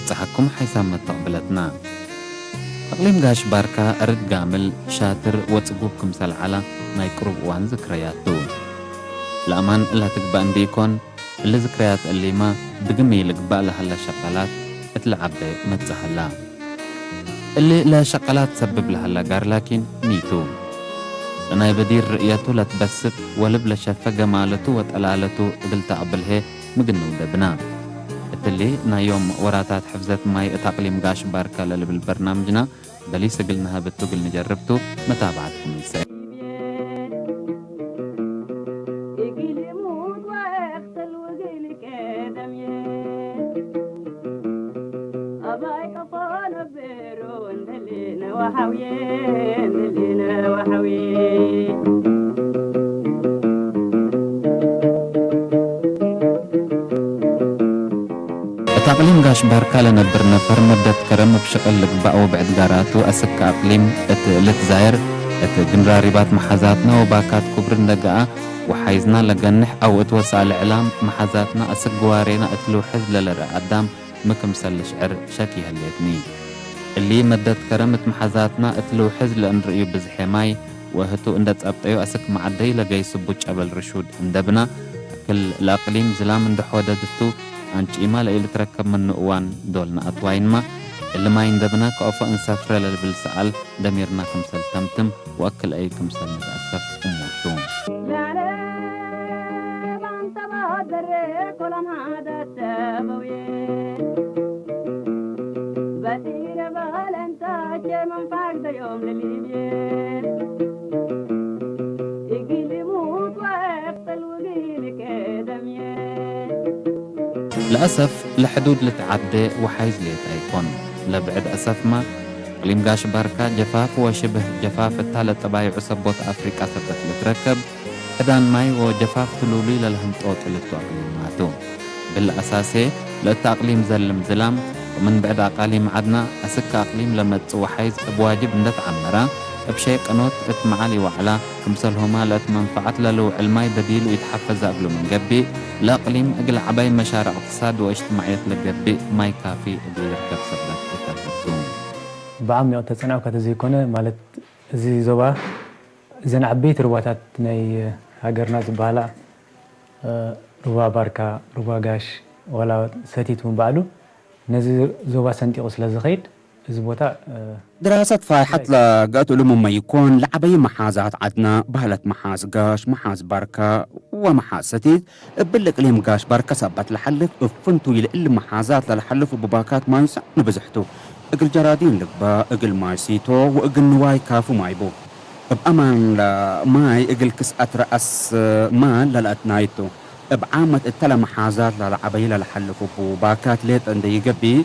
ጸሓኩም ሓይሳብ መተቕብለትና። ኣቕሊም ጋሽ ባርካ ርድ ጋምል፣ ሻትር ወጽጉብ ክምሰል ዓላ ናይ ቅሩብ እዋን ዝክረያቱ። ለኣማን እላ ትግባእ እንዲ ይኮን፣ እሊ ዝክረያት እሊማ ብግሚ ልግባእ ለሃላ ሸቀላት እት ለዓበ መጽሃላ። እሊ ለሸቀላት ሰብብ ለሃላ ጋር ላኪን ሚቱ። ለናይ በዲር ርእየቱ ለትበስጥ ወልብ ለሸፈገ ማለቱ ወጠላለቱ እግል ተኣብልሄ ምግንው ደብና። እትሊ ናይ ዮም ወራታት ሕፍዘት ማይ እት ኣቅሊም ጋሽ ባርካ ለልብል በርናምጅና በሊስ እግል ንሀብቱ እግል ንጀርብቱ መታብዓትኩም ይሰ። እት ኣቕሊም ጋሽ ባርካ ለነብር ነፈር መደት ከረም እብ ሽቕል ልግባእ ወብዕድ ጋራቱ አስክ አቅሊም እት ልትዛየር፣ እት ግንራሪባት መሓዛትና ወባካት ኩብር እንደገኣ ወሓይዝና ለገንሕ አው እት ወሳእል እዕላም መሓዛትና አስክ ግዋሬና እት ልውሕዝ ለለርእ አዳም ሚ ክምሰል ልሽዕር ሸክ ይሀሌትኒ። እሊ መደት ከረም እት መሓዛትና እት ልውሕዝ ለእንርእዩ ብዝሔ ማይ ወህቱ እንደ ጸብጠዩ አስክ መዓደይ ለገይስቡ ጨበል ርሹድ እንደ ብና፣ እክል ለአቅሊም ዝላም እንደ ሖደድቱ አንጪማ ለኢልትረከብ ምኑ እዋን ዶል ነአትዋይንማ፣ እሊ ማይ እንደ ብና ከአፎ እንሰፍረ ለልብል ሰኣል ደሚርና ክምሰል ተምትም ወአክል አይ ክምሰል ንትአሰፍ እሙርቱ። ለአሰፍ ለሕዱድ ልትዓደ ወሓይዝ ሌት አይኮን። ለብዕድ አሰፍማ፣ እቅሊም ጋሽ ባርካ ጀፋፍ ወሽብህ ጀፋፍ እታ ለጠባይዑ ሰቦት አፍሪቃ ሰበት ልትረከብ፣ ሕዳን ማይ ወጀፋፍ ትሉሉይ ለልህንጦ ጥልቱ አቅሊማቱ። ብልአሳሴ ለእተ አቅሊም ዘልም ዝላም፣ ወምን ብዕድ አቃሊም ዐድና አስክ አቅሊም ለመጽእ ወሓይዝ እብ ዋጅብ እንደ ተዐመራ፣ እብ ሸይ ቅኖት እት መዓል ኢወዕላ፣ ክምሰልሁማ ለእት መንፈዐት ለልውዕል ማይ በዲሉ ኢትሐፈዘ እግሉ ምን ገብእ፣ ለአቅሊም እግል ዐባይ መሻርዕ እቅትሳድ ወእጅትማዕየት ለገብእ ማይ ካፊ እግል ልርከብ ሰበት ኢተገብቱ። ብዓሚቕ ተጸናዕካ ተዘይኮነ፣ ማለት እዚ ዞባ፣ እዘን ዓበይቲ ሩባታት ናይ ሃገርና ዝበሃላ፣ እ፣ ሩባ ባርካ፣ ሩባ ጋሽ፣ ዋላ ሰቲት እውን ባዕሉ ነዚ ዞባ ሰንጢቑ ስለ ዝኸይድ፣ እዚ ቦታ፣ እ፣ ድራሰት ፋይሐት ለገእት እሉ ምመይኮን፣ ለዐበዩ መሓዛት ዐድና፣ በህለት መሓዝ ጋሽ፣ መሓዝ ባርካ ወመሓዝ ሰቲት፣ እብል እቅሊም ጋሽ ባርካ ሰበት ለሐልፍ፣ እብ ፍንቱይ ለእሊ መሓዛት ለለሐልፉ ቡባካት ማይ ሰእኒ ብዝሕቱ። እግል ጀራዲን ልግባእ፣ እግል ማይ ሲቶ ወእግል ንዋይ ካፉ ማይ ቡ። እብ አማን ለማይ እግል ክስአት ረአስ ማል ለለአትናይቱ። እብ ዓመት እተ ለመሓዛት ለለዐበዩ ለለሐልፉ ቡባካት ሌጠ እንደ ይገብእ፣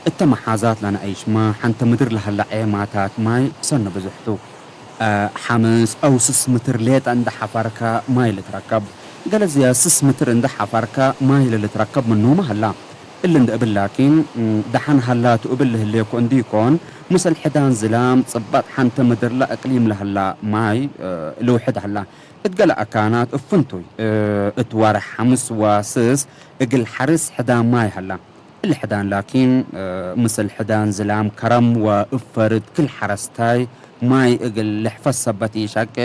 እተ መሓዛት ለነአይሽማ ሐንተ ምድር ለሀለ ዔማታት ማይ ሰኒ ብዙሕቱ። እ፣ ሐምስ አው ስስ ምትር ሌጠ እንደ ሐፈርከ ማይ ልትረከብ። ገለዝያ ስስ ምትር እንደ ሐፈርከ ማይ ለልትረከብ ምኑመ ሀላ። እሊ እንደ እብል ላኪን፣ ደሐን ሀላቱ እብል ለህሌኮ እንዲኮን፣ ምስል ሕዳን ዝላም ጽባጥ ሐንተ ምድር ለእቅሊም ለሀላ ማይ፣ እ፣ ልውሕድ ሀላ። እት ገለ አካናት እብ ፍንቱይ፣ እ፣ እት ወርሕ ሐምስ ወስስ እግል ሐርስ ሕዳን ማይ ሀላ። እሊ ሕዳን ላኪን፣ እ፣ ምስል ሕዳን ዝላም ከረም ወእብ ፈርድ ክል ሐረስታይ ማይ እግል ልሕፈዝ ሰበት ኢሸቄ፣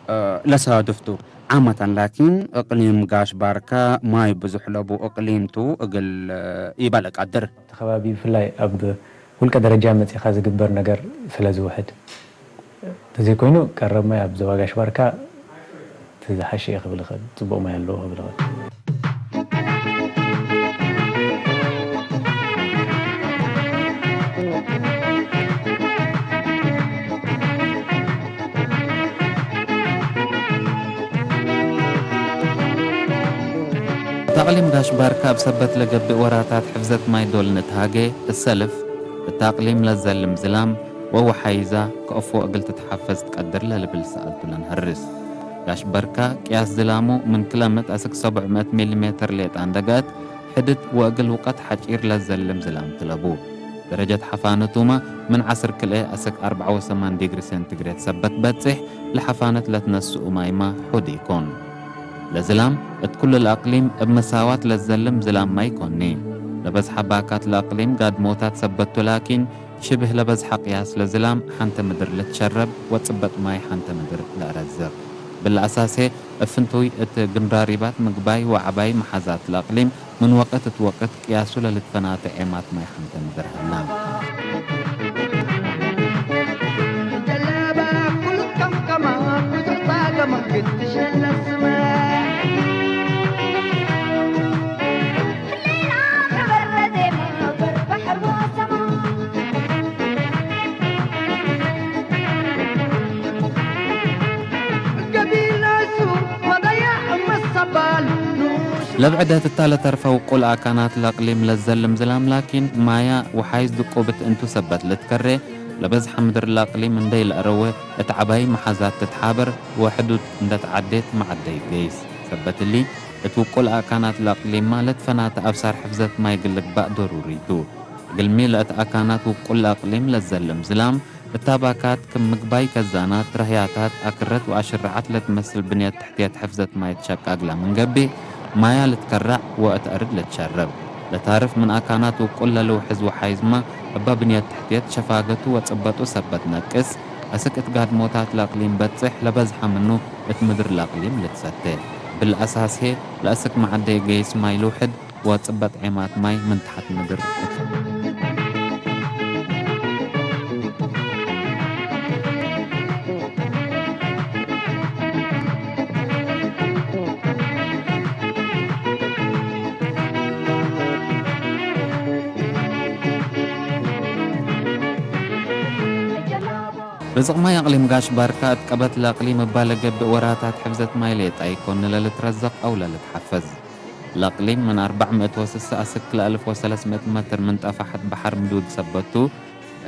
እ፣ ለሳድፍቱ። ዓመተን ላኪን እቅሊም ጋሽ ባርካ ማይ ብዙሕ ለቡ እቅሊምቱ እግል፣ እ፣ ኢበል እቀድር። እቲ ከባቢ ብፍላይ ኣብ ውልቀ ደረጃ መጺኻ ዝግበር ነገር ስለ ዝውሕድ፣ ተዘይኮይኑ ቀረብ ማይ ኣብ ዞባ ጋሽ ባርካ እቲ ዝሓሸ እዩ ክብል ይኽእል፣ ጽቡቕ ማይ ኣለዎ ክብል ይኽእል። እት አቅሊም ጋሽ ባርካ እብ ሰበት ለገብእ ወራታት ሕፍዘት ማይ ዶል ንትሃጌ፣ እሰልፍ እት አቅሊም ለዘልም ዝላም ወወሓይዛ ከአፎ እግል ትትሓፈዝ ትቀድር ለልብል ሰአልቱ ለንሀርስ። ጋሽ በርካ ቅያስ ዝላሙ ምን ክለ ምእት አስክ ሰቡዕ ምእት ሚሊ ሜተር ሌጣ እንደገአት፣ ሕድድ ወእግል ውቀት ሐጪር ለዘልም ዝላም ትለቡ። ደረጀት ሐፋነቱመ ምን ዐስር ክልኤ አስክ አርበዓ ወሰማን ዲግሪ ሴንቲግሬድ ሰበት በጽሕ፣ ለሐፋነት ለትነስኡ ማይማ ሑድ ኢኮን። ለዝላም እት ኩሉ ለአቅሊም እብ መሳዋት ለዘልም ዝላም ማይ ኢኮኒ። ለበዝሓ ባካት ለእቅሊም ጋድሞታት ሰበቱ ላኪን ሽብህ ለበዝሓ ቅያስ ለዝላም ሓንተ ምድር ልትሸረብ ወጽበጥ ማይ ሓንተ ምድር ለእረዝቅ። ብለአሳሴ እፍንቱይ እት ግምራሪባት ምግባይ ወዐባይ መሓዛት ለእቅሊም ምን ወቅት እት ወቅት ቅያሱ ለልትፈናተ ዔማት ማይ ሓንተ ምድር ሀላ። ለብዕደት እታ ለተርፈ ውቁል አካናት ለእቅሊም ለዘልም ዝላም ላኪን ማያ ወሓይዝ ድቁብት እንቱ ሰበት ልትከሬ፣ ለበዝሐ ምድር ለእቅሊም እንደይ ለእረወ እት ዐባይ መሓዛት ትትሓበር ወሕዱድ እንደ ተዓዴት መዓደይ ገይስ። ሰበት እሊ፣ እት ውቁል አካናት ለእቅሊም ማለት ፈናተ አብሳር ሕፍዘት ማይ እግል ልግባእ ደሩሪ ቱ። እግልሚ ለእት አካናት ውቁል ለእቅሊም ለዘልም ዝላም፣ እታ ባካት ክም ምግባይ ከዛናት፣ ረህያታት፣ አክረት ወአሽረዓት ለትመስል ብንየት ትሕትየት ሕፍዘት ማይ ትሸቃግላ ምን ገብእ፣ ማያ ልትከረዕ ወእት አርድ ልትሸረብ። ለታርፍ ምን አካናት ውቁል ለልውሕዝ ወሓይዝማ፣ እባ ብንየት ትሕትየት ሸፋገቱ ወጽበጡ ሰበት ነቅስ፣ አስክ እት ጋድሞታት ለእቅሊም በጽሕ ለበዝሐ ምኑ እት ምድር ለእቅሊም ልትሰቴ። ብለአሳሴ፣ ለአስክ መዓደይ ገይስ ማይ ልውሕድ፣ ወጽበጥ ዔማት ማይ ምን ተሐት ምድር እት። ርዝቕ ማይ አቅሊም ጋሽ ባርካ እት ቀበት ለእቅሊም እባ ለገብእ ወራታት ሕፍዘት ማይ ሌጣ ኢኮን ለልትረዘቅ አው ለልትሐፈዝ። ለእቅሊም ምን አርባዕ ምእት ወስሳ አስክ ለአልፍ ወሰለስ ምእት መትር ምን ጠፋሐት በሐር ምዱድ ሰበቱ፣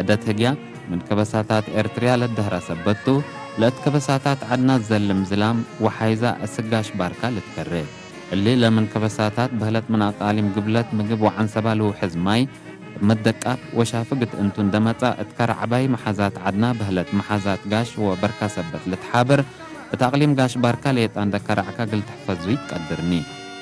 ዕደት ህግያ ምን ከበሳታት ኤርትርያ ለደህራ ሰበቱ፣ ለእት ከበሳታት ዐድና ዘልም ዝላም ወሓይዛ አስክ ጋሽ ባርካ ልትከሬ። እሊ ለምን ከበሳታት በህለት ምን አቃሊም ግብለት ምግብ ወዐንሰባ ልውሕዝ ማይ፣ እብ መደቃብ ወሻፍግ እት እንቱ እንደ መጻ እት ከረ ዐባይ መሓዛት ዐድና በህለት መሓዛት ጋሽ ወበርካ ሰበት ልትሓብር፣ እት አቅሊም ጋሽ ባርካ ሌጣ እንደ ከረዕካ እግል ትሕፈዙ ይትቀድርኒ።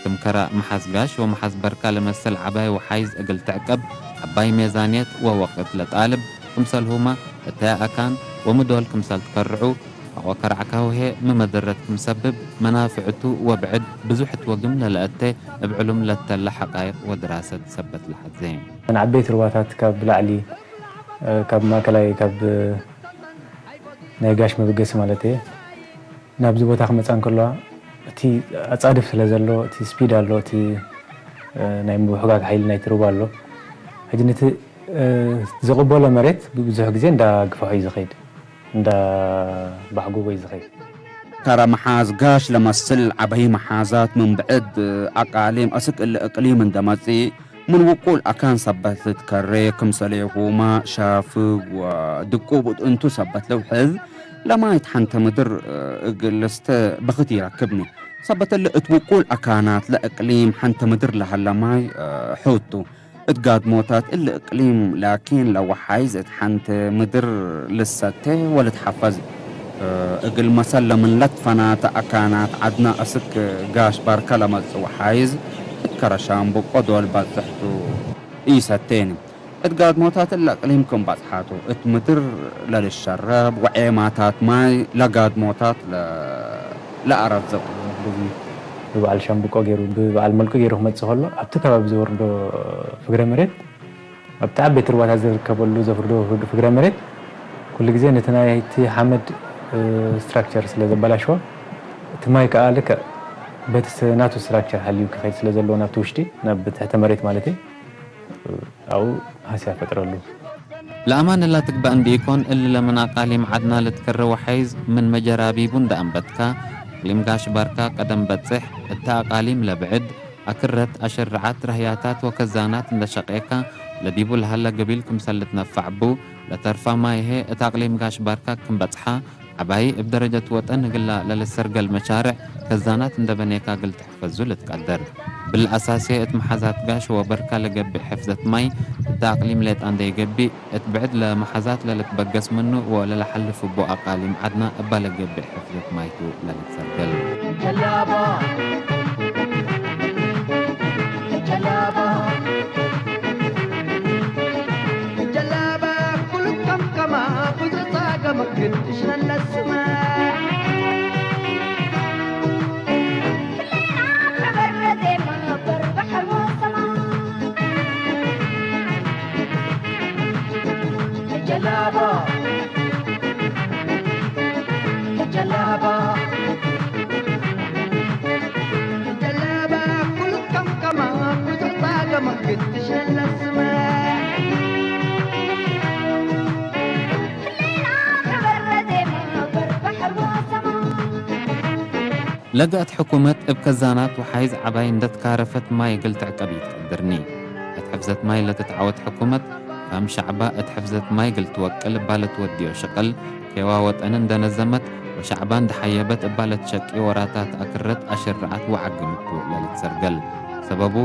ክም ከረ መሓዝ ጋሽ ወመሓዝ በርካ ለመሰል ዐባይ ወሓይዝ እግል ትዕቀብ ዐባይ ሜዛንየት ወወቅት ለጣልብ፣ ክምሰልሁመ እተየ አካን ወምዶል ክምሰል ትከርዑ፣ አወ ከረዕካሁ ህዬ ሚ መደረት ክም ሰብብ መናፍዕቱ ወብዕድ ብዙሕ እት ወግም ለለአቴ እብ ዕሉም ለተለ ሐቃይቅ ወድራሰት ሰበት ለሐዜ። ምን ዐበይቲ ሩባታት ካብ ላዕሊ፣ እ፣ ካብ ማእከላይ፣ ካብ፣ እ፣ ናይ ጋሽ መበገሲ ማለት እየ። ናብዚ ቦታ ክመጻ እንከለዋ እቲ ኣጻድፍ ስለ ዘሎ፣ እቲ ስፒድ ኣሎ፣ እቲ፣ እ፣ ናይ ምውሕጋግ ሓይሊ ናይቲ ሩባ ኣሎ። ሕጂ ነቲ፣ እ፣ ዘቕበሎ መሬት ብዙሕ ግዜ እንዳ ግፋሑ እዩ ዝኸይድ። እንዳ ባሕጎጎ እዩ ዝኸይድ። ከረ መሓዝ ጋሽ ለመስል ዐበይ መሓዛት ምን ብዕድ አቃሊም አስክ እሊ እቅሊም እንደ መጽእ፣ ምን ውቁል አካን ሰበት ልትከሬ፣ ክምሰሌሁማ ሻፍግ ወድቁብ እት እንቱ ሰበት ልውሕዝ፣ ለማይት ሐንተ ምድር እግል ልስተ በክት ይረክብኒ። ሰበት እሊ እት ውቁል አካናት ለእቅሊም ሐንተ ምድር ለሀለ ማይ ሑቱ። እት ጋድሞታት እሊ እቅሊም ላኪን ለወሓይዝ እት ሐንቴ ምድር ልሰቴ ወልትሐፈዝ። እግል መሰል ለምን ለትፈናተ አካናት ዐድና አስክ ጋሽ ባርከ ለመጽእ ወሓይዝ እት ከረ ሻምብቆ ዶል በጽሕቱ ኢሰቴኒ። እት ጋድሞታት እሊ እቅሊም ክም በጽሓቱ እት ምድር ለልሸረብ ወዔማታት ማይ ለጋድሞታት ለ-፣ ለአረዝቅ። በዚ ብበዓል ሻምብቆ ገይሩ፣ ብበዓል መልቁ ገይሩ ክመጽእ ከሎ፣ ኣብቲ ከባቢ ዝወርዶ ፍግረ መሬት፣ ኣብቲ ዓበይቲ ሩባታት ዝርከበሉ ዘፍርዶ ፍግ-፣ ፍግረ መሬት፣ ኩሉ ግዜ ነቲ ናይቲ ሓመድ፣ እ፣ ስትራክቸር ስለ ዘበላሽዎ፣ እቲ ማይ ከኣ ልክዕ በቲ ስ-፣ ናቱ ስትራክቸር ሃልዩ ክኸይድ ስለ ዘለዎ ናብቲ ውሽጢ፣ ናብ ትሕተ መሬት ማለት እዩ። ኣብኡ ሃስያ ፈጥረሉ። ለአማን እላ ትግባእ እንዲኢኮን፣ እሊ ለምን አቃሊም ዐድና ልትከረ ወሓይዝ ምን መጀራቢቡ እንደ አንበትካ፣ እቅሊም ጋሽ ባርካ ቀደም በጽሕ፣ እተ አቃሊም ለብዕድ፣ አክረት፣ አሸርዓት፣ ረህያታት ወከዛናት እንደ ሸቄካ፣ ለዲቡ ለሀለ ገቢል ክምሰል ልትነፋዕ ቡ፣ ለተርፋ ማይ ህዬ እት አቅሊም ጋሽ ባርካ ክም በጽሓ፣ ዐባይ እብ ደረጀት ወጠን እግላ ለልሰርገል መሻርዕ ከዛናት እንደ በኔካ እግል ትሕፈዙ ልትቀደር። ብለአሳሴ እት መሓዛት ጋሽ ወበርካ ለገብእ ሕፍዘት ማይ እት አቅሊም ሌጣ እንደ ኢገብእ፣ እት ብዕድ ለመሓዛት ለልትበገስ ምኑ ወለለሐልፍ እቡ አቃሊም ዐድና እባ ለገብእ ሕፍዘት ማይ ቱ ለልትሰርገል። ጀላባ፣ ጀላባ። ግድሽ ለለስመ ጀላባ ጀላባ ጀላባ ኩሉ ከምከማ ብዙሕ ጻገመ ግድሽ ለለስመ ለገአት ሕኩመት እብ ከዛናት ወሓይዝ ዐባይ እንደትካረፈት ማይ እግል ትዕቀብ ኢትቀድርኒ። እት ሕፍዘት ማይ ለትትዓወት ሕኩመት፣ ከም ሸዕባ እት ሕፍዘት ማይ እግል ትወቅል እባ ለትወድዮ ሸቅል፣ ኬዋ ወጠን እንደነዘመት ወሸዕባ እንደሓየበት እባ ለትሸቂ ወራታት አክረት አሸርዓት ወዐግምቱ ለልትሰርገል። ሰበቡ፣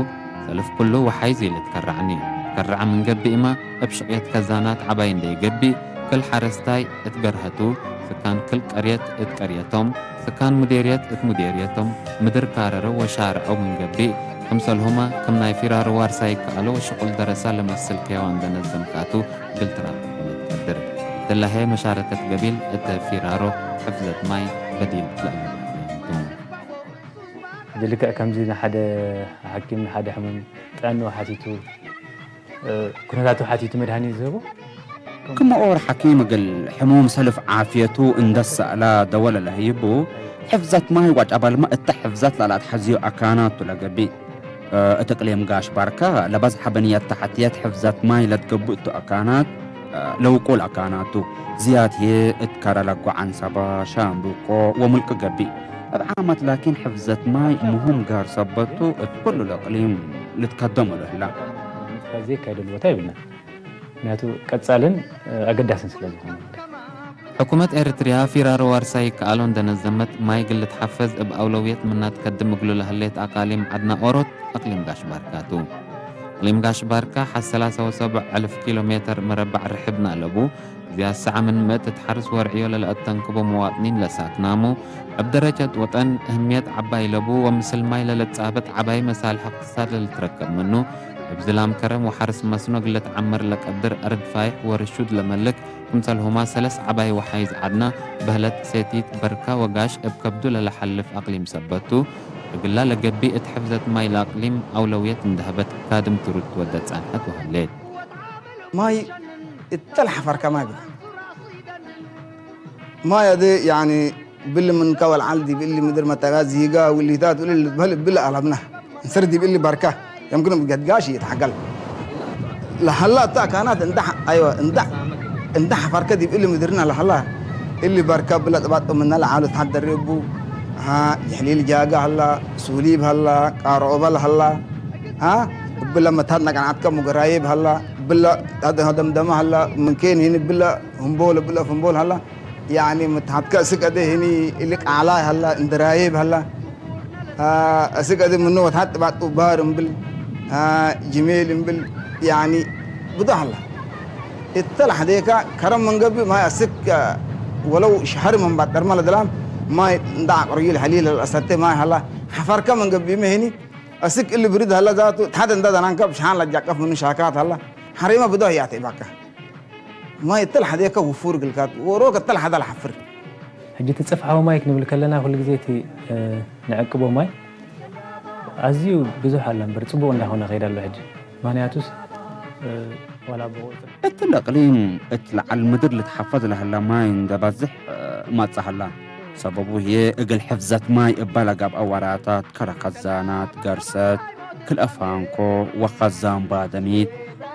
ሰልፍ ኩሉ ወሓይዝ ኢልትከረዐኒ። ከረዐ ምን ገብእማ፣ እብ ሽቅየት ከዛናት ዐባይ እንዴ ይገብእ፣ ክል ሐረስታይ እት ገርሀቱ፣ ስካን ክል ቀርየት እት ቀርየቶም፣ ስካን ሙዴርየት እት ሙዴርየቶም፣ ምድር ካረረው ወሻርዐው ምን ገብእ፣ ክምሰልሁመ ክም ናይ ፊራሮ ዋርሳይ ይከኣሎ ወሽቁል ደረሳ ለመስል ኬዋ እንዴ ነዘምካቱ እግል ትራክብ ለትቀድር። እትለ ህዬ መሻረከት ገቢል እት ፊራሮ ሕፍዘት ማይ በዲል ለአለቡ ሐለንቱ። ሕጂ ልክዕ ከምዚ ንሓደ ሓኪም ንሓደ ሕሙም ጥዕንኡ ሓቲቱ ኩነታቱ ሓቲቱ መድሃኒት ዝህቦ ክመ ኦር ሓኪም እግል ሕሙም ሰልፍ ዓፍየቱ እንደ ሰእላ ደወለ ለህይቡ ሕፍዘት ማይ ወጨበልመ እተ ሕፍዘት ለለአትሐዝዮ አካናቱ ለገብእ። እት እቅሊም ጋሽ ባርካ ለበዝሐ ብንየት ተሐትየት ሕፍዘት ማይ ለትገብእ እቱ አካናት ለውቁል አካናቱ ዝያድ ህዬ እት ከረ ለጎ ዐንሰበ፣ ሻምብቆ ወምልቅ ገብእ። እብ ዓመት ላኪን ሕፍዘት ማይ ምህም ጋር ሰበቱ እት ኩሉ ለእቅሊም ልትከደም እሉ ህላ። ዘይካየደሉ ቦታ የብልናን። ምክንያቱ ቀጻልን ኣገዳስን ስለ ዝኾነ። ሕኩመት ኤርትርያ ፊራሮ ዋርሳይ ይከኣሎ እንደነዘመት ማይ ግል ልትሓፈዝ እብ ኣውለውየት ምና ትከድም እግሉ ለህሌት ኣቃሊም ዓድና ኦሮት ኣቅሊም ጋሽ ባርካ ቱ። እቅሊም ጋሽ ባርካ ሐ ሰላሳ ወሰብዕ እልፍ ኪሎ ሜተር መረባዕ ርሕብ ናለቡ፣ እዚያ ሰዓ ምን ምእት እት ሐርስ ወርዕዮ ለለአተንክቦ መዋጥኒን ለሳክናሙ፣ እብ ደረጀት ወጠን እህምየት ዐባይ ለቡ ወምስል ማይ ለልጻበጥ ዐባይ መሳልሕ እቅትሳድ ለልትረከብ ምኑ፣ እብ ዝላም ከረም ወሐርስ መስኖ ግልትዓመር ለቀድር አርድ ፋይሕ ወርሹድ ለመልክ፣ ክምሰልሁማ ሰለስ ዐባይ ወሓይዝ ዐድና በህለት ሴቲት በርካ ወጋሽ እብ ከብዱ ለለሐልፍ አቅሊም ሰበት ቱ፣ እግላ ለገቢእ እት ሕፍዘት ማይ ለአቅሊም አውለውየት እንደሀበት ካድም ትሩድ ትወደ ጸንሐት ወሀሌት። ማይ እተ ለሐፈርከ ማይ ብታ ማይ አደ ያኒ ብሊ ምንከ ወልዓል ዲብ እሊ ምድር መተጋዝ ዚጋ ውሊታት ውሊ ልትበህል እብሊ አለብና እንስር ዲብ እሊ በርከ የምክን ገድጋሽ ይትሐገል ለሀላ እተ አካናት እንደ አይወ እንደ እንደ ሐፈርከ ዲብ እሊ ምድርና ለሀላ እሊ በርከ ብለ ጥባጦ ምነ ለዓሉ ተሐደሪ እቡ የሕሊል ጃጋ ሀላ ሱሊብ ሀላ ቃሮበል ሀላ እብለ መታት ነቀንዓትከ ሙገራይብ ሀላ እብለ ደምደመ ሀላ ምንኬን ሂን እብለ ህምቦል እብለ ፍንቦል ሀላ ያኒ ምትሓትከ እስክ አደ ህኒ እሊ ቃላይ ሀላ እንድራይብ ሀላ እስክ አደ ምኑ ወትሓት ጥባጡ ባር እምብል ጅሜል እምብል ያኒ ብዶ ሀላ እተ ለሐዴካ ከረም መንገቢ ማይ እስክ ወለው ሸሀር መንባጠርመ ለድላም ማይ እንዳ አቅርዩ ለሐሊል ለአሰቴ ማይ ሀላ ሐፈርከ መንገቢመ ህኒ እስክ እሊ ብርድ ሀላ ዛቱ ተሐት እንዳ ደናንከ ብሸሓን ለጃቀፍ ምኑ ሻካት ሀላ ሐሪመ ብዶ ህያተ ባካ ማይ እተ ለሐዴከ ውፉር እግልካ ወሮክ እተ ለሐደ ለሐፍር። ሕጂ እቲ ጽፍሓዊ ማይ ክንብል ከለና ኩሉ ግዜ እቲ ንዕቅቦ ማይ ኣዝዩ ብዙሕ ኣለ እምበር ጽቡቕ እንዳኾነ ከይድ ኣሎ ሕጂ ምክንያቱስ ዋላ ብቑ እት ለእቅሊም እት ለዐል ምድር ልትሐፈዝ ለሀለ ማይ እንደ በዝሕ መጽእ ሀላ። ሰበቡ ህዬ እግል ሕፍዘት ማይ እበ ለገብአ ወራታት ከረ ከዛናት፣ ገርሰት፣ ክልኤ ፋንኮ ወከዛን ባደሚት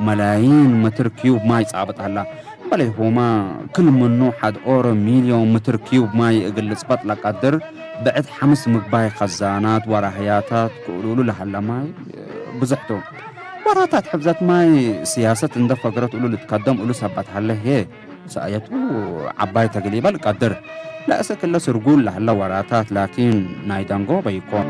መላይን ምትር ኪዩብ ማይ ጻብጥ ሀላ። እምበሌሁመ ክል ምኑ ሐድ ኦሮ ሚልዮን ምትር ኪዩብ ማይ እግል ልጽበጥ ለቀድር ብዕድ ሐምስ ምግባይ ከዛናት ወራህያታት ክእሉሉ ለሀለ ማይ ብዙሕ ቱ። ወራታት ሕፍዘት ማይ ስያሰት እንደ ፈግረት እሉ ልትከደም እሉ ሰበት ሀለ ህዬ። ሰእየቱ ዐባይ ተግሊበ ልቀድር። ለእስክ እለ ስርጉል ለሀለ ወራታት ላኪን ናይ ደንጎበ ኢኮን።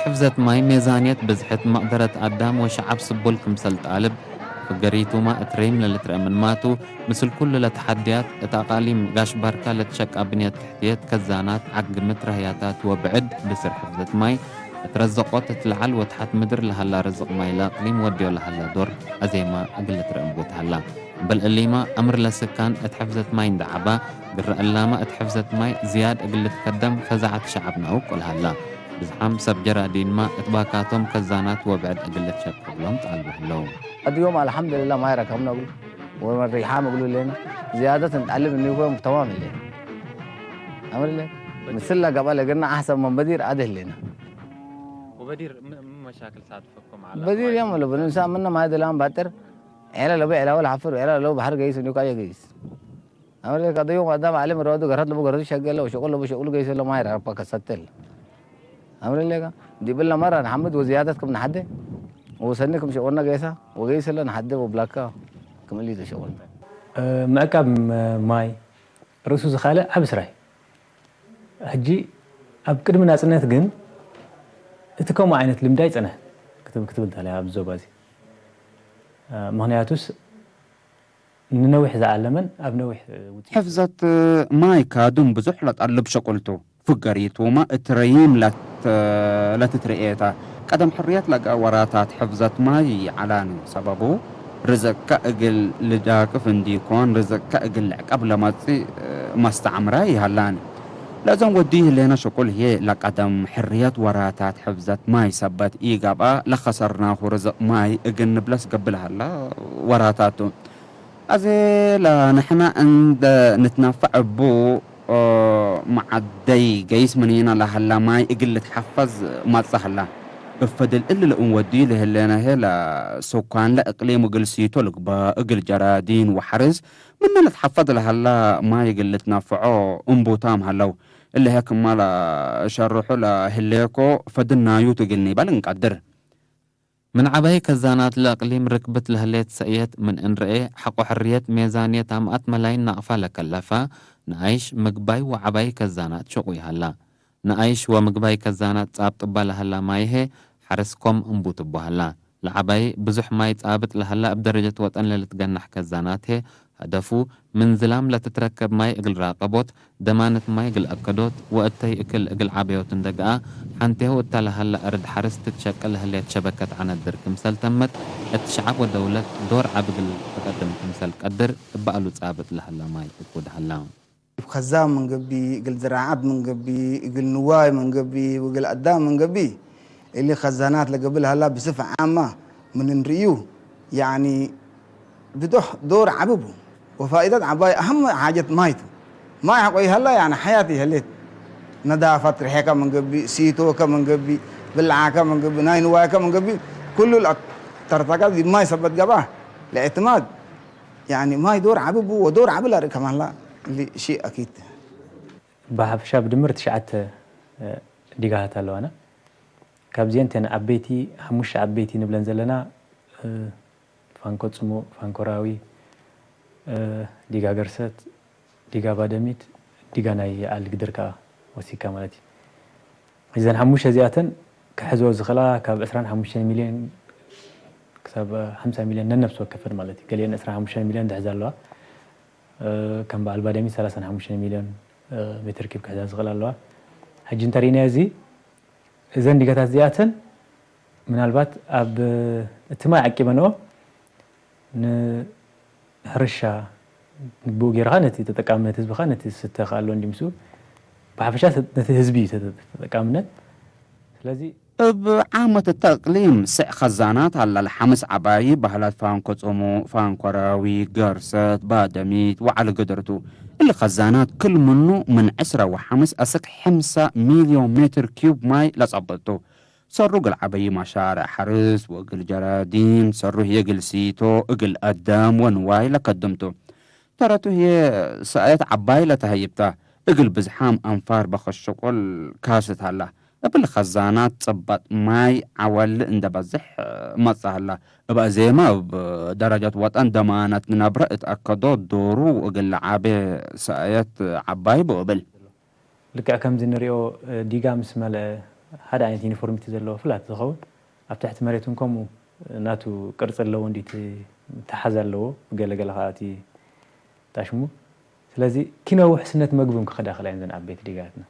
ሕፍዘት ማይ ሜዛንየት ብዝሕት መቕደረት ኣዳም ወሸዓብ ስቡል ክምሰል ጣልብ፣ ፍገሪቱማ እትረይም ለልትረአ ምንማቱ፣ ምስል ኩሉ ለተሓድያት እት ኣቓሊም ጋሽ ባርካ ለትሸቃ ብንየት ትሕትየት ከዛናት ዓግምት ራህያታት ወብዕድ ብስር ሕፍዘት ማይ እት ረዘቆት እት ለዓል ወትሓት ምድር ለሃላ ርዝቕ ማይ ለእቅሊም ወድዮ ለሃላ ዶር ኣዜማ እግል ልትረአ እምቡት ሃላ። እምበል እሊማ ኣምር ለስካን እት ሕፍዘት ማይ እንዳ ዓባ፣ ግረ እላማ እት ሕፍዘት ማይ ዝያድ እግል ልትከደም ፈዛዓት ሸዓብና ውቁል ሃላ። ብዝሓም ሰብ ጀራዲንማ እት ባካቶም ከዛናት ወብዕድ እግል ልትሸቅብሎም ጣልቡ ህለው። اليوم الحمد لله ما ركبنا أقول ومريحان أقول لنا زيادة نتعلم إنه يكون تمام لنا. أمر لنا مثل قبل قلنا أحسن من بدير عاد لنا. وبدير م- م- مشاكل صادفكم على بدير يوم لو بنسى منا ما يدلان باتر عيال لو بيعلا ولا حفر عيال لو بحر قيس نيوكا قيس. أمر لك هذا يوم هذا معلم رودو قرط لبو قرط شقل لو شغل لبو شغل قيس لو ما يعرف كستل. أمر لك دي بلا مرة نحمد وزيادتكم نحدي وسنكم شغلنا قيسا وقيس لنا نحدي وبلاكا كم اللي تشغل. ምዕቃብ ማይ ርእሱ ዝኻልእ ዓብ ስራሕ እዩ። ሕጂ ኣብ ቅድሚ ናጽነት ግን እቲ ከምኡ ዓይነት ልምዲ ኣይጸንሐን ክትብል እንተለያ ኣብዚ ዞባ እዚ። ምኽንያቱስ ንነዊሕ ዝዓለመን ኣብ ነዊሕ ውጽኢት ሕፍዘት ማይ ካዱም ብዙሕ ለጠልብ ሸቁልቱ ፍገሪቱማ እትረይም ለትትርኤታ ቀደም ሕርየት ለጋ ወራታት ሕፍዘት ማይ ይዓላኒ ሰበቡ ርዝቅካ እግል ልዳቅፍ እንዲኮን ርዝቅካ እግል ልዕቀብ ለመጽእ መስተዓምራ ይሃላኒ። ለእዘን ወዲ ህሌና ሸቁል ህዬ ለቀደም ሕርየት ወራታት ሕፍዘት ማይ ሰበት ኢገብኣ ለኸሰርናሁ ርዝቅ ማይ እግል ንብለስ ገብእ ለሀላ ወራታቱ። ኣዜ ለንሕና እንደ ንትነፈዕ እቡ መዓደይ ገይስ ምኒና ለሀላ ማይ እግል ልትሐፈዝ መጸ ሀላ። እብ ፈድል እሊ ለእንወድዩ ለህሌነ ህዬ ለሱካንለ እቅሊም እግል ሲቶ ልግበእ እግል ጀራዲን ወሐርስ ምነ ልትሐፈዝ ለሀላ ማይ እግል ልትነፈዖ እምቡታም ሀለው። እሊ ህዬ ክማ ለሸርሑ ለህሌኮ ፈድል ናዩት እግል ኒበል እንቀድር። ምን ዐባይ ከዛናት ለእቅሊም ርክብት ለህሌት ሰእየት ምን እንርኤ፣ ሐቆ ሕርየት ሜዛንየት አምኣት መላይን ናቅፋ ለከለፈ፣ ነኣይሽ ምግባይ ወዐባይ ከዛናት ሽቁይ ሀላ። ነኣይሽ ወምግባይ ከዛናት ጻብ ጥባ ለሀላ ማይ ህዬ፣ ሐርስ ኮም እምቡት እቡ ሀላ። ለዐባይ ብዙሕ ማይ ጻብጥ ለሀላ እብ ደረጀት ወጠን ለልትገናሕ ከዛናት ህዬ፣ ሀደፉ፣ ምን ዝላም ለትትረከብ ማይ እግል ራቀቦት፣ ደማነት ማይ እግል አከዶት፣ ወእተይ እክል እግል ዐበዮት እንደ ገኣ፣ ሐንቴሁ እተ ለሀላ እርድ ሐርስ ትትሸቅል ህሌት ሸበከት ዐነድር ክምሰል ተመት፣ እት ሸዐብ ወደውለት ዶር ዐቢ እግል ትቀድም ክምሰል ቀድር፣ እበ አሉ ጻብጥ ለሀላ ማይ ትኩድ ሀላ። ከዛም ምን ገቢ፣ እግል ዝራዓት ምን ገቢ፣ እግል ንዋይ ምን ገቢ፣ ወእግል አዳም ምን ገቢ፣ እሊ ከዛናት ለገብእ ለሀላ ብስፍ ዓማ ምን እንርእዩ፣ ያኒ ብዶሕ ዶር ዐቢ ቡ፣ ወፋኢደት ዐባይ አሀም ሓጀት ማይ ቱ። ማይ ሐቆ ይሀላ ያኒ ሐያት ይሀሌት። ነዳፈት ርሔከ ምን ገቢ፣ ሲቶከ ምን ገቢ፣ ብልዓከ ምን ገቢ፣ ናይ ንዋይከ ምን ገቢ፣ ኩሉ ለአተርተቀ ዲብ ማይ ሰበት ገብአ፣ ለእዕትማድ ያኒ ማይ ዶር ዐቢ ቡ ወዶር ዐቢ ለርኢ ከማላ እሊ ሺእ አኪድ። ብሓፈሻ ብድምር ትሽዓተ ዲጋታት ኣለዋና። ካብዚአን ተን ዓበይቲ ሓሙሽተ ዓበይቲ ንብለን ዘለና ፋንኮ ጽሙእ፣ ፋንኮ ራዊ፣ ዲጋ ገርሰት፣ ዲጋ ባደሚት፣ ዲጋ ናይ ዓሊ ግድር ከኣ ወሲካ ማለት እዩ። እዘን ሓሙሽተ እዚኣተን ክሕዝኦ ዝኽእላ ካብ ዕስራን ሓሙሽተን ሚልዮን ክሳብ ሓምሳ ሚልዮን ነነፍሲ ወከፈን ማለት እዩ። ገሊአን ዕስራን ሓሙሽተን ሚልዮን ዝሕዛ ኣለዋ። ከም በዓል ባደሚት ሰላሳን ሓሙሽተን ሚልዮን ሜትር ኪብ ክሕዛ ዝኽእላ ኣለዋ። ሕጂ እንተሪእናዮ እዚ እዘን ዲጋታት እዚኣተን ምናልባት ኣብ እቲ ማይ ዓቂበንኦ ንሕርሻ ብኡ ጌርካ ነቲ ተጠቃሚ ነቲ ህዝብኻ ነቲ ዝስተ ከኣሎ እንዲ ምስኡ ብሓፈሻ ነቲ ህዝቢ እዩ ተጠቃምነት። ስለዚ እብ ዓመት እተ እቅሊም ስዕ ኸዛናት ሀላ ለሓምስ ዐባይ ባህላት ፋንኮ ጽሙእ፣ ፋንኮ ራዊ፣ ገርሰት፣ ባደሚት ወዐሊ ግድር ቱ። እሊ ኸዛናት ክል ምኑ ምን ዕስራ ወሓምስ አስክ ሕምሳ ሚልዮን ሜትር ኪዩብ ማይ ለጸብጥ ቱ። ሰሩ እግል ዐበይ መሻርዕ ሐርስ ወእግል ጀራዲን፣ ሰሩ ህዬ እግል ሲቶ፣ እግል አዳም ወንዋይ ለከድም ቱ። ተረቱ ህዬ ሰእየት ዐባይ ለተሀይብ ተ። እግል ብዝሓም አንፋር በክት ሽቁል ካስት ሀላ። እብሊ ኸዛናት ጽበጥ ማይ ዐወል እንደ በዝሕ መጽእ ሀላ። እብ አዜመ እብ ደረጀት ወጠን ደማነት ንነብረ እት አከዶ ዶሩ እግል ለዓቤ ሰእየት ዐባይ ብኡ እብል። ልክዕ ከምዚ ንሪኦ ዲጋ ምስ መልአ ሓደ ዓይነት ዩኒፎርሚቲ ዘለዎ ፍላት ዝኸውን፣ ኣብ ትሕቲ መሬት እውን ከምኡ ናቱ ቅርጺ ኣለዎ፣ እንዲ እቲ ተሓዝ ኣለዎ፣ ገለ ገለ ከዓ እቲ ታሽሙ። ስለዚ ኪኖ ውሕስነት መግቢ እውን ክኸዳ ክእላ እየን ዘን ዓበይቲ ዲጋትና።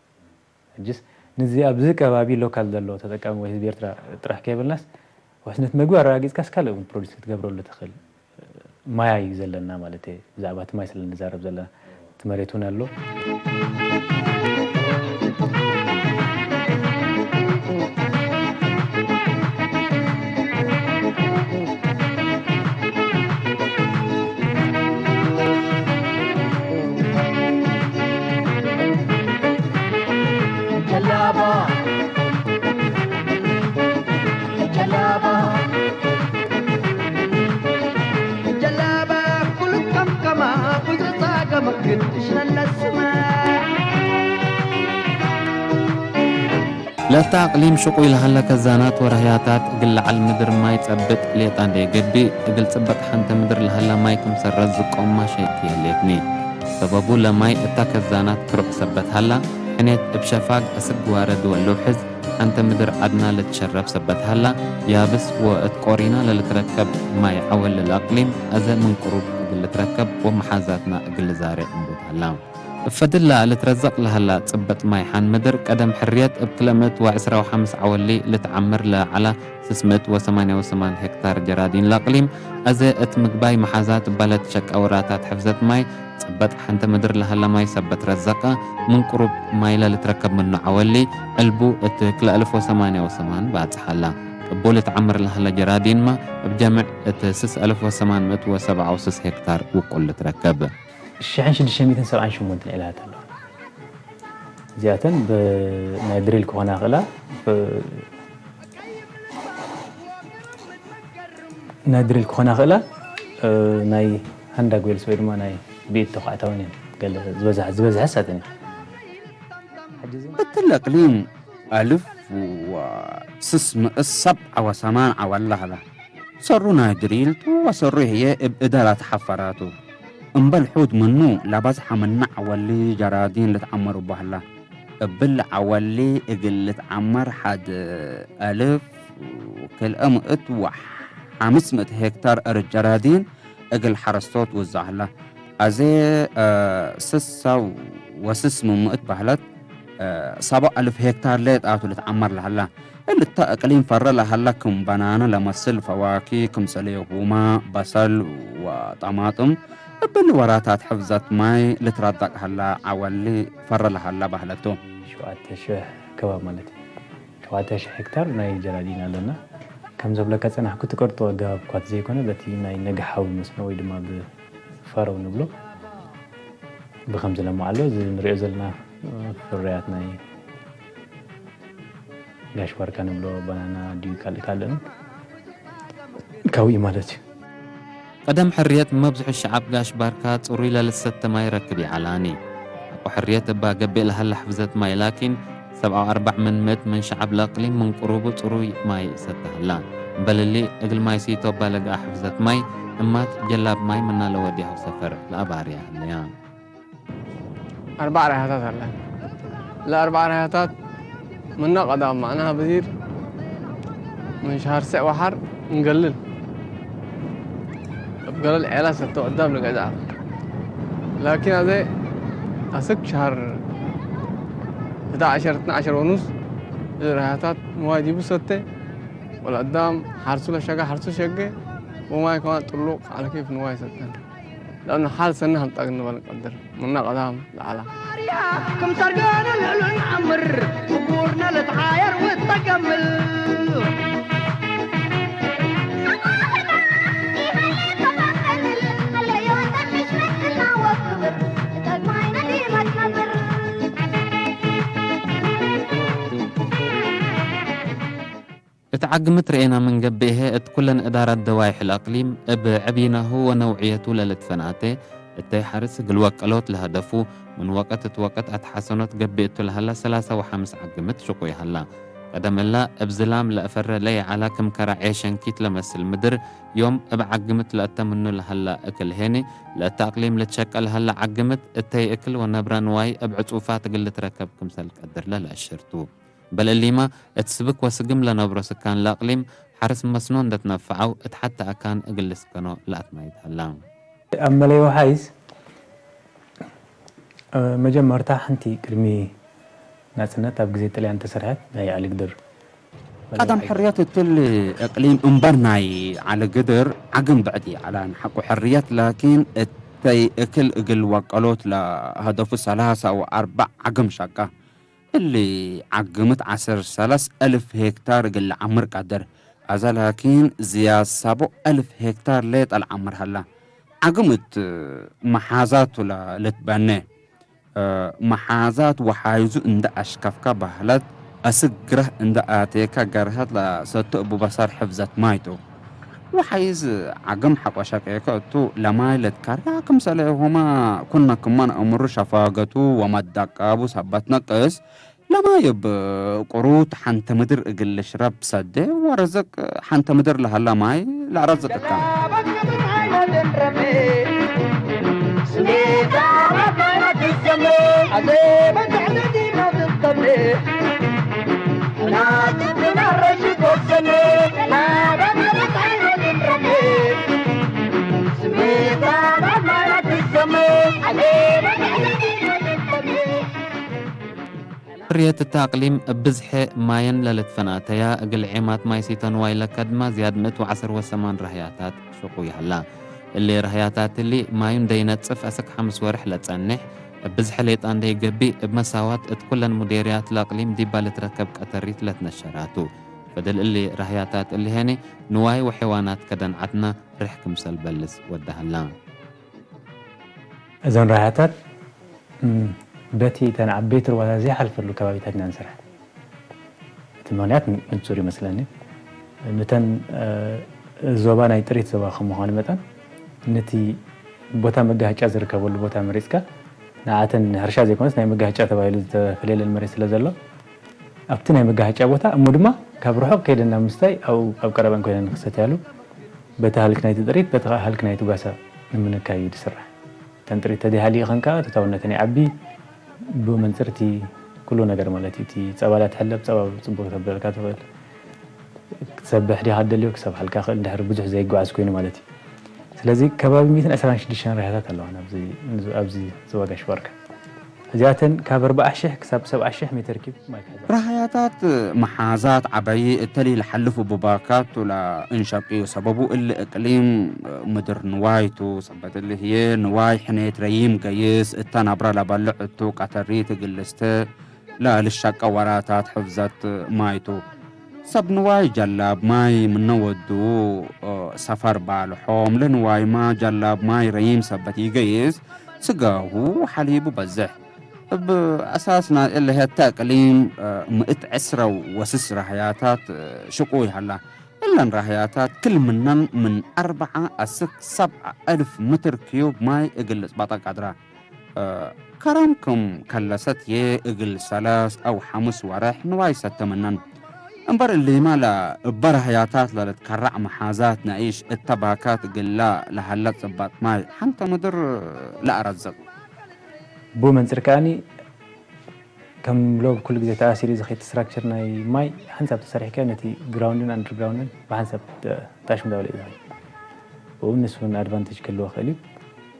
ሕጅስ ንዚ ኣብዚ ከባቢ ሎካል ዘሎ ተጠቃሚ ወይ ህዝቢ ኤርትራ ጥራሕ ከይበልናስ፣ ውሕስነት መግቢ ኣረጋጊጽካስ ካልእ እውን ፕሮዲስ ክትገብረሉ ትኽእል። ማይ እዩ ዘለና ማለት እየ። ብዛዕባ እቲ ማይ ስለ ንዛረብ ዘለና፣ እቲ መሬት እውን ኣሎ። ጀላባ ጀላባ ጀላባ ኩሉ ከምከማ ብዙ ጻገም ግን ትሽነለስማ ለታ ኣቕሊም ሽቑይ ለሃለ ከዛናት ወረህያታት እግል ለዓል ምድር ማይ ጸብጥ ሌጣ እንደ የገብእ፣ እግል ጽበጥ ሓንተ ምድር ለሃለ ማይ ክም ሰረዝ ዝቆማ ሸይክ የህሌትኒ። ሰበቡ ለማይ እታ ከዛናት ክሩዕ ሰበት ሃላ፣ ሕኔት እብ ሸፋግ እስግ ዋረድ ወልውሕዝ፣ ሓንተ ምድር ዓድና ልትሸረብ ሰበት ሃላ፣ ያብስ ወእት ቆሪና ለልትረከብ ማይ ዐወል ለለኣቅሊም፣ አዘ ምን ቅሩብ እግል ልትረከብ ወመሓዛትና እግል ልዛሬ እንቡት ሃላ። እብ ፈድል ለልትረዘቅ ለሀላ ጽበጥ ማይ ሐን ምድር ቀደም ሕርየት እብ ክለ ምእት ወዕስራ ወሐምስ ዐወሊ ልትዓምር ለዐላ ስስ ምእት ወሰማንያ ወሰማን ሄክታር ጀራዲን ለእቅሊም፣ አዜ እት ምግባይ መሓዛት እባ ለትሸቀ ወራታት ሕፍዘት ማይ፣ ጽበጥ ሐንተ ምድር ለሀለ ማይ ሰበት ረዘቀ፣ ምን ቅሩብ ማይ ለልትረከብ ምኑ ዐወሊ፣ ዕልቡ እት ክለ አልፍ ወሰማንያ ወሰማን ባጽሐ ሀላ። እቡ ልትዓምር ለሀለ ጀራዲንመ እብ ጀምዕ እት ስስ አልፍ ወሰማን ምእት ወሰብዓ ወስስ ሄክታር ውቁል ልትረከብ። ሽሕን ሽዱሽተ ሚእትን ሰብዓን ሸሞንተን ዒላታት ኣለዋ። እዚኣተን ብ-፣ ናይ ድሪል ክኾና ክእላ፣ ብ-፣ ናይ ድሪል ክኾና ክእላ፣ እ፣ ናይ ሃንዳግ ዌልስ ወይ ድማ ናይ ብኢድ ተኳዕታ እውን እየን። ገለ ዝበዝሐ፣ ዝበዝሐ እሳተን እየን። ሕጂ እዚ እትለ እቅሊም አልፍ ወስስ ምእት ሰብዓ ወሰማን ዐወላ ሀላ። ሰሩ ናይ ድሪል ቱ ወሰሩ ህዬ እብ እደራት ሐፈራ ቱ። እምበል ሑድ ምኑ ለበዝሐ ምነ ዐወሊ ጀራዲን ልትዐመር እቡ ሀላ። እብሊ ዐወሊ እግል ልትዐመር ሐድ አልፍ ክልኤ ምእት ወሐምስ ምእት ሄክታር አርድ ጀራዲን እግል ሐረስቶት ውዛዕ ሀላ። አዜ ስሳ ወስስ ምእት በህለት ሰባ አልፍ ሄክታር ሌጣ ቱ ልትዐመር ለሀላ። እሊ እተ እቅሊም ፈረ ለሀላ ክም በናና ለመስል ፈዋኪ፣ ክምሰል የሁማ፣ በሰል ወጠማጥም እብሊ ወራታት ሕፍዘት ማይ ልትረደቅ ሀላ ዐወሊ ፈረ ለሀላ በህለት ቱ። ሸውዓተ ሺሕ ከባቢ ማለት እዩ። ሸውዓተ ሺሕ ሄክታር ናይ ጀራዲን ኣለና። ከም ዘብለካ ጸናሕኩ ትቀርጦ ኣገባብ እኳ ዘይኮነ በቲ ናይ ነግሓዊ መስኖ ወይ ድማ ብፋረው ንብሎ ብኸም ዝለምዓሎ እዚ ንሪኦ ዘለና ፍርያት ናይ ጋሽ ባርካ ንብሎ ባናና ድዩ ካልእ ካልእን ካብኡ እዩ ማለት እዩ። ቀደም ሕርየት መብዝሑ ሸዓብ ጋሽ ባርካ ጽሩይ ለልሰተ ማይ ረክብ ይዓላኒ። አቆ ሕርየት እባ ገቤ ለሀለ ሕፍዘት ማይ ላኪን ሰብዓ ወአርባዕ ምን ምእት ምን ሸዓብ ለእቅሊም ምን ቅሩቡ ጽሩይ ማይ ይሰተ ሀላ። እምበል እሊ እግል ማይ ሲቶ እባ ለገኣ ሕፍዘት ማይ እማት ጀላብ ማይ ምና ለወድያሁ ሰፈር ለአባርያ ህለያ። أربع ريحاتات هلا. الأربع ريحاتات من نقدة معنا بزير من شهر سع وحر نقلل. بقلل عيلة ستة قدام لقدام. لكن هذا أسك شهر حداشر، اثناشر ونص، ريحاتات مواجب ستة. والقدام حرسو لشقة، حرسو شقة، وما يكون طلوق على كيف نواي ستة. لأنه حال سنة هم طاق نبال نقدر من قدام لعلا. كم سرقان العلو نعمر، وقورنا لتعاير والتقمل. እት ዓግምት ርኤና ምን ገብኤ፣ እት ኩለን እዳራት ደዋይሕ ለእቅሊም እብ ዕብይናሁ ወነውዕየቱ ለልትፈንኣተ፣ እተይ ሐርስ እግል ወቀሎት ለሀደፉ፣ ምን ወቀት እት ወቀት አትሓሰኖት ገብኤ እቱ ለሀላ ሰላሳ ወሐምስ ዓግምት ሽቁይ ሀላ። ቀደም እላ እብ ዝላም ለእፈረ ለይዓላ ክም ከራዔ ሸንኪት ለመስል ምድር፣ ዮም እብ ዓግምት ለእተ ምኑ ለሀላ እክል ሄኒ፣ ለእተ አቅሊም ልትሸቀ ለሀላ ዓግምት፣ እተይ እክል ወነብረ ንዋይ እብ ዕጹፋት እግል ልትረከብ ክምሰል ቀድር ለለአሽርቱ። በለሊማ እቲ ስብክ ወስግም ለነብሮ ስካን ለእቅሊም ሓርስ መስኖ እንደትነፍዓው እቲ ሓተ ኣካን እግል ልስከኖ ለኣትማይት ሀላ። ኣብ መለይ ወሓይዝ መጀመርታ ሓንቲ ቅድሚ ናጽነት ኣብ ግዜ ጥልያን ተሰርሐት ናይ ኣልግድር ቀዳም ሕርየት እትል እቅሊም እምበር ናይ ዓለ ግድር ዓግም ብዕድ ይዓላን ሓቁ ሕርየት ላኪን እተይ እክል እግል ወቀሎት ለሀደፉ ሰላሳ ወአርባዕ ዓግም ሸቃ እሊ ዓግምት ዓሰር ሰላስ እልፍ ሄክታር እግል ለዓምር ቀድር። አዛ ላኪን ዝያድ ሳቦ እልፍ ሄክታር ሌጠ ለዓምር ሀላ። ዓግምት መሓዛቱ ለልትበነ መሓዛት ወሓይዙ እንደ አሽከፍካ ባህለት አስግ ግረህ እንደ አቴካ ገርሀት ለሰቱ እቡ በሳር ሕፍዘት ማይቱ። ወሓይዝ ዓግም ሐቆ ሸቄከ እቱ ለማይ ለትከራ ክምሰለ ሁማ ኩነ ክመን እምሩ ሸፋገቱ ወመዳቃቡ ሰበት ነቅስ ለማይ እብ ቁሩት ሐንተ ምድር እግል ልሽረብ ሰዴ ወረዘቅ ሐንተ ምድር ለሀላ ማይ ለአረዝቅ እካ። ሕርየት እታ ኣቅሊም እብ ብዝሐ ማየን ለልትፈናተያ እግል ዔማት ማይ ሲቶ ንዋይ ለከድማ ዝያድ ምእት ወዐሰር ወሰማን ራህያታት ሽቁ ይሀላ። እሊ ራህያታት እሊ ማዩ እንደይነጽፍ አሰክ ሐምስ ወርሕ ለጸንሕ እብ ብዝሐ ሌጣ እንደይገቢእ እብ መሳዋት እት ኩለን ሙዴርያት ለእቅሊም ዲባ ልትረከብ ቀተሪት ለትነሸራቱ። ፈደል እሊ ራህያታት እሊ ሄኒ ንዋይ ወሐይዋናት ከደን ዐድና ርሕ ክምሰል በልስ ወደሀላ። እዘን ራህያታት በቲ እተን ዓበይቲ ሩባታት ዘይሓልፈሉ ከባቢታት ኢና ንሰርሐን። እቲ ምኽንያት ንጹር ይመስለኒ። ንተን ዞባ ናይ ጥሪት ዞባ ከም ምዃኑ መጠን ነቲ ቦታ መጋህጫ ዝርከበሉ ቦታ መሪፅካ ንኣተን ንሕርሻ ዘይኮነስ ናይ መጋህጫ ተባሂሉ ዝተፈለየለን መሬት ስለ ዘሎ ኣብቲ ናይ መጋህጫ ቦታ እሞ ድማ ካብ ርሑቕ ከይደን ናብ ምስታይ ኣብኡ ኣብ ቀረበን ኮይነን ንክሰትያሉ በቲ ሃልክ ናይቲ ጥሪት በቲ ሃልክ ናይቲ ጓሳ ንምንካይ እዩ ዝስራሕ። እተን ጥሪት ተደይሃልዩ ኸን ከዓ ተታውነተን ይዓቢ። ብኡ መንፅር እቲ ኩሉ ነገር ማለት እዩ። እቲ ፀባ ላ ትሕለብ፣ ፀባ ፅቡቅ ተብለልካ ትኽእል። ክትሰብሕ ዲኻ ትደልዮ፣ ክሰብሓልካ ይኽእል፣ እንድሕር ብዙሕ ዘይጓዓዝ ኮይኑ ማለት እዩ። ስለዚ ከባቢ ሚእትን ዕስራን ሽዱሽተን ራህያታት ኣለዋና ኣብዚ ኣብዚ ዞባ ጋሽ ባርካ። እዚኣተን ካብ ኣርብዓ ሽሕ ክሳብ ሰብዓ ሽሕ ሜትር ኪብ ማይ ክሕዛ። ራህያታት መሓዛት ዓበዪ እተሊ ልሓልፉ ቡባካት ቱላ እንሸቅዩ ሰበቡ እሊ እቅሊም ምድር ንዋይቱ ሰበት እሊ ህየ ንዋይ ሕኔት ረይም ገይስ እታ ናብራ ለበልዕ እቱ ቀተሪ ትግልስተ ለልሻቀ ወራታት ሕፍዘት ማይቱ። ሰብ ንዋይ ጀላብ ማይ ምነ ወዱ ሰፈር ባልሖም ለንዋይማ ጀላብ ማይ ረይም ሰበት ይገይስ ስጋሁ ሐሊቡ በዝሕ። እብ አሳስ ናይ እለ ሄተ እቅሊም ምእት ዕስረ ወስስ ራህያታት ሽቁ ይሀላ። እለን ራህያታት ክል ምነን ምን አርበዓ አስክ ሰብዓ እልፍ ምትር ክዩብ ማይ እግል ልጽባጣ ቀድራ። ከረም ክም ከለሰት የ እግል ሰለስ አው ሐምስ ወረሕ ንዋይ ሰተ ምነን። እምበር እሊማ ለእበ ራህያታት ለልትከረዕ መሓዛት ነኢሽ እተ ባካት እግላ ለሀለ ጽባጥ ማይ ሐንተ ምድር ለአረዝቅ። ብኡ መንፅር ከኣኒ ከም ሎብ ኩሉ ግዜ ተኣሲሩ ዝኸይድ ስትራክቸር ናይ ማይ ሓንሳብ ተሰሪሕካ ነቲ ግራውንድን ኣንደርግራውንድን ብሓንሳብ ታሽ እንዳበለ እዩ ዝኸይድ። ብኡ ንሱ እውን ኣድቫንቴጅ ክህልዎ ይኽእል እዩ።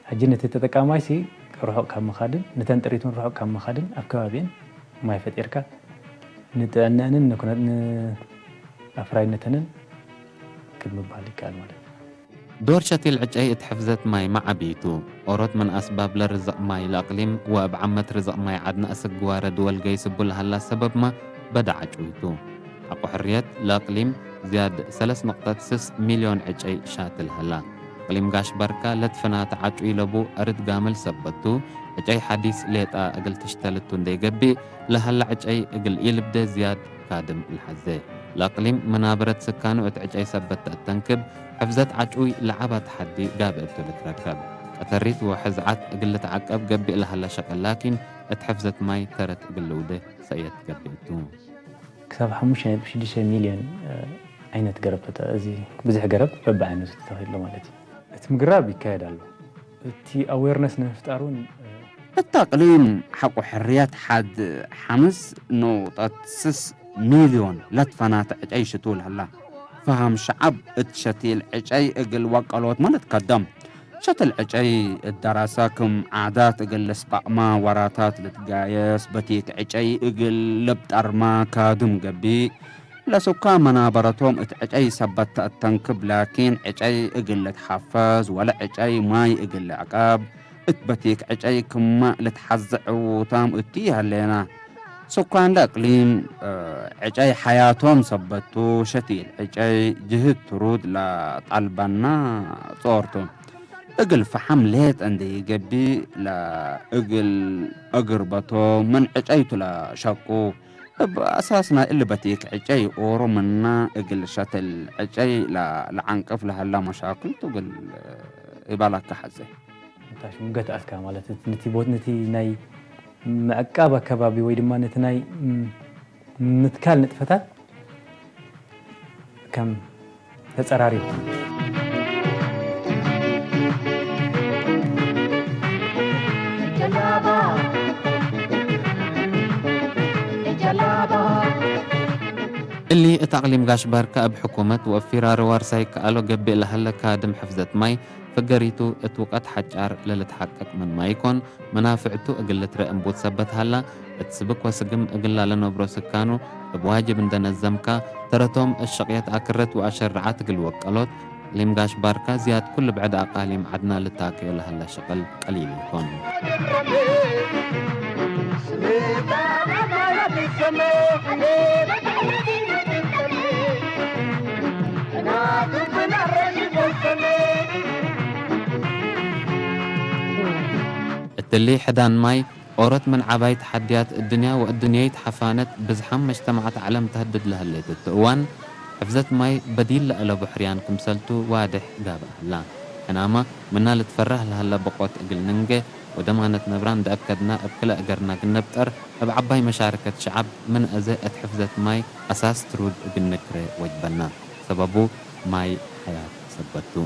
ሕጂ ነቲ ተጠቃማይ ሲ ርሑቕ ካብ ምኻድን ነተን ጥሪት እውን ርሑቕ ካብ ምኻድን ኣብ ከባቢአን ማይ ፈጢርካ ንጥዕነአንን ንኣፍራይነተንን ቅድሚ ምባል ይከኣል ማለት እዩ። ዶር ሸቲል ዕጨይ እት ሕፍዘት ማይ መዓቢቱ። ኦሮት ምን ኣስባብ ለርዝቕ ማይ ለእቅሊም ወእብ ዓመት ርዝቕ ማይ ዓድነ አሰግዋረ ድወል ገይስ እቡ ለሀላ ሰበብመ በደ ዓጭዊቱ። ሐቆ ሕርየት ለእቅሊም ዝያድ ሰለስ ነቅጠት ስስ ሚልዮን ዕጨይ ሻትል ሀላ። እቅሊም ጋሽ በርካ ለትፈናተ ዓጭዊ ለቡ አርድ ጋምል ሰበቱ፣ ዕጨይ ሐዲስ ሌጣ እግል ትሽተልቱ እንዴ ገብእ፣ ለሀለ ዕጨይ እግል ኢልብደ ዝያድ ካድም ለሐዜ። ለእቅሊም መናበረት ስካኑ እት ዕጨይ ሰበት ተእተንክብ፣ ሕፍዘት ዓጭዊ ለዐባ ተሐዲ ጋብእ እቱ ልትረከብ። ቀተሪት ወሕዝዓት እግል ልትዓቀብ ገብእ ለሀለ ሸቅል ላኪን፣ እት ሕፍዘት ማይ ተረት እግል ልውደ ሰእየት ገብእ እቱ። ክሳብ ሓሙሽተ ነጥቢ ሽዱሽተ ሚልዮን ዓይነት ገረብ ተጠ-፣ እዚ ብዙሕ ገረብ በብዓይነቱ ተተኺሉ ማለት እዩ። እቲ ምግራብ ይካየድ ኣሎ። እቲ ኣዌርነስ ንምፍጣር እውን እታ እቅሊም ሐቁ ሕርያት ሐድ ሐምስ ነውጠት ስስ ሚልዮን ለትፈናት ዕጨይ ሽቱ ለህላ። ፈሃም ሸዓብ እት ሸቲል ዕጨይ እግል ወቀሎት ማለት ከደም። ሸትል ዕጨይ እት ደራሳ ክም ዓዳት እግል ልስጳቅማ ወራታት ልትጋየስ በቲክ ዕጨይ እግል ልብጠርማ ካድም ገቢ። ለሱካ መናበረቶም እት ዕጨይ ሰበት ተአተንክብ ላኪን ዕጨይ እግል ልትሐፈዝ ወለ ዕጨይ ማይ እግል ልዕቀብ እት በቲክ ዕጨይ ክመ ልትሐዘ ዕዉታም እቱ ይሀሌና። ሱካን ለእቅሊም ዕጨይ ሐያቶም ሰበቱ ሸቲል ዕጨይ ጅህድ ትሩድ ለጠልበና ጾርቱ። እግል ፈሐም ሌጥ እንዴ ይገቢ ለእግል እግርበቶ ምን ዕጨይቱ ለሸቁ። እብ አሳስ ናይ እሊ በቲክ ዕጨይ ኦሮ ምና እግል ሸትል ዕጨይ ለዐንቅፍ ለሀላ መሻክልቱ እግል እባላካ ሐዜ። ታሽ ሙገት አስካ ማለት ነቲ ቦት ነቲ ናይ ምዕቃብ ኣከባቢ ወይ ድማ ነቲ ናይ ምትካል ንጥፈታት ከም ተጸራሪቡ። እሊ እት ኣቕሊም ጋሽ ባርካ እብ ሕኩመት ወእብ ፊራሪ ዋርሳይ ከኣሎ ገብእ ለሀለ ካድም ሕፍዘት ማይ፣ ፈገሪቱ እት ውቀት ሐጫር ለልትሐቀቅ ምን ማይኮን፣ መናፍዕቱ እግል ልትረእ እምቡት ሰበት ሀላ፣ እት ስብክ ወስግም እግላ ለነብሮ ስካኑ እብ ዋጅብ እንደ ነዘምካ፣ ተረቶም እሸቅየት አክረት ወአሸርዓት እግል ወቀሎት፣ እቅሊም ጋሽ ባርካ ዝያድ ኩሉ ብዕድ አቃሊም ዐድና ልታከዮ ለሀለ ሸቅል ቀሊል ኢኮን። እትሊ ሕዳን ማይ ኦሮት ምን ዐባይ ተሐድያት እድንያ ወእድንያይት ሐፋነት ብዝሓም መጅተማዓት ዐለም ተህድድ ለህሌት እት እዋን፣ ሕፍዘት ማይ በዲል ለአለቡ ሕርያን ክምሰልቱ ዋድሕ ጋብእ ሀላ። ሕናመ ምና ልትፈራህ ለሀለ በቆት እግል ንንጌ ወደማነት ነብራ እንደ አከድና እብ ክለ እገርና ግነብጠር እብ ዐባይ መሻረከት ሸዐብ ምን አዜ እት ሕፍዘት ማይ አሳስ ትሩድ እግል ንክሬ ወጅበና። ሰበቡ ማይ ሐያት ሰበት ቱ።